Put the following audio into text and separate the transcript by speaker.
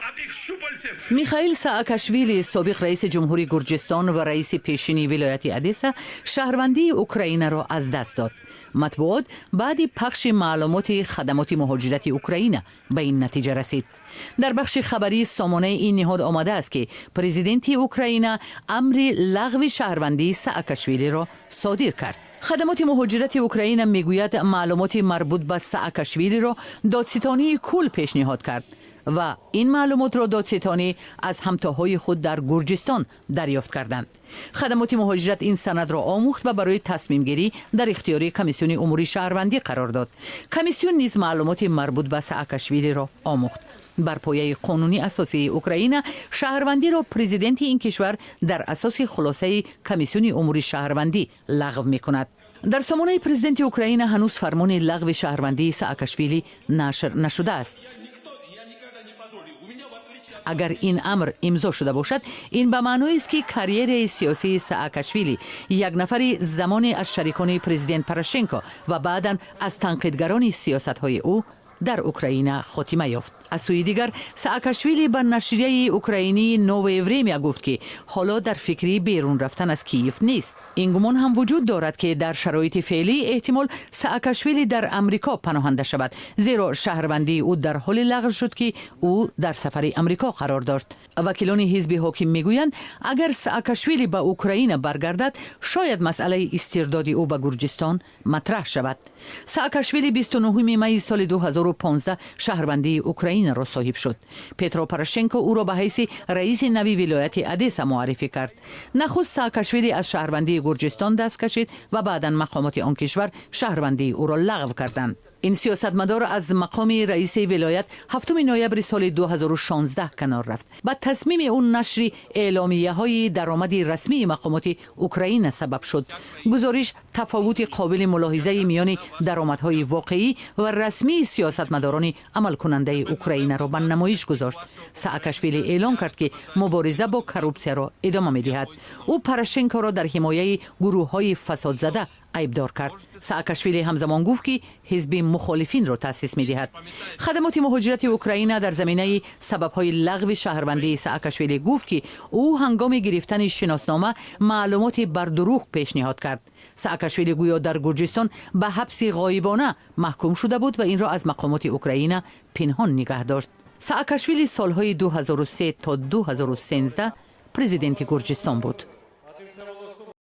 Speaker 1: От их щупальцев.
Speaker 2: Михаил Саакашвили, собиқ раиси ҷумҳури Гурҷистон ва раиси пешини вилояти Одесса, шаҳрвандии Украинаро аз даст дод. Матбуот баъди пахши маълумоти хадамоти муҳоҷирати Украина ба ин натиҷа расид. Дар бахши хабарии сомонаи ин ниҳод омадааст, ки президенти Украина амри лағви шаҳрвандии Саакашвилиро содир кард. Хадамоти муҳоҷирати Украина мегӯяд, маълумоти марбут ба Саакашвилиро Додситонии кулл пешниҳод кард ва ин маълумотро додситонӣ аз ҳамтоҳои худ дар Гурҷистон дарёфт карданд. Хадамоти муҳоҷират ин санадро омӯхт ва барои тасмимгирӣ дар ихтиёри Комиссиони умури шаҳрвандӣ қарор дод. Комиссион низ маълумоти марбут ба Саакашвилиро омӯхт. Бар пояи қонуни асосии Украина, шаҳрвандиро президенти ин кишвар дар асоси хулосаи Комиссиони умури шаҳрвандӣ лағв мекунад. Дар сомонаи президенти Украина ҳанӯз фармони лағви шаҳрвандии Саакашвили нашр нашудааст. Агар ин амр имзо шуда бошад, ин ба маъноест, ки карьераи сиёсии Саакашвили, як нафари замоне аз шарикони президент Порошенко ва баъдан аз танқидгарони сиёсатҳои ӯ дар Украина, хотима ёфт. Аз сӯи дигар, Саакашвили ба нашрияи украинии «Новое время» гуфт, ки ҳоло дар фикри берун рафтан аз Киев нест. Ин гумон ҳам вуҷуд дорад, ки дар шароити феълӣ эҳтимол Саакашвили дар Амрико паноҳанда шавад, зеро шаҳрвандии ӯ дар ҳоле лағв шуд, ки ӯ дар сафари Амрико қарор дошт. Вакилони ҳизби ҳоким мегӯянд, агар Саакашвили ба Украина баргардад, шояд масъалаи истирдоди ӯ ба Гурҷистон матраҳ шавад. Саакашвили 29 майи соли 2015 шаҳрвандии Украинаро соҳиб шуд. Петро Порошенко ӯро ба ҳайси раиси нави вилояти Одесса муаррифӣ кард. Нахуст Саакашвили аз шаҳрвандии Гурҷистон даст кашид ва баъдан мақомоти он кишвар шаҳрвандии ӯро лағв карданд. Ин сиёсатмадор аз мақоми раиси вилоят 7 ноябри соли 2016 канор рафт. Ба тасмими ӯ нашри эъломияҳои даромади расмии мақомоти Украина сабаб шуд. Гузориш тафовути қобили мулоҳизаи миёни даромадҳои воқеӣ ва расмии сиёсатмадорони амалкунандаи Украинаро ба намоиш гузошт. Саакашвили эълон кард, ки мубориза бо коррупсияро идома медиҳад. Ӯ Порошенкоро дар ҳимояи гурӯҳҳои фасодзада айбдор кард. Саакашвили ҳамзамон гуфт, ки ҳизби мухолифинро таъсис медиҳад. Хадамоти муҳоҷирати Украина дар заминаи сабабҳои лағви шаҳрвандии Саакашвили гуфт, ки ӯ ҳангоми гирифтани шиноснома маълумоти бардурӯғ пешниҳод кард. Саакашвили гӯё дар Гурҷистон ба ҳабси ғоибона маҳкум шуда буд ва инро аз мақомоти Украина пинҳон нигаҳ дошт. Саакашвили солҳои 2003 то 2013 президенти Гурҷистон буд.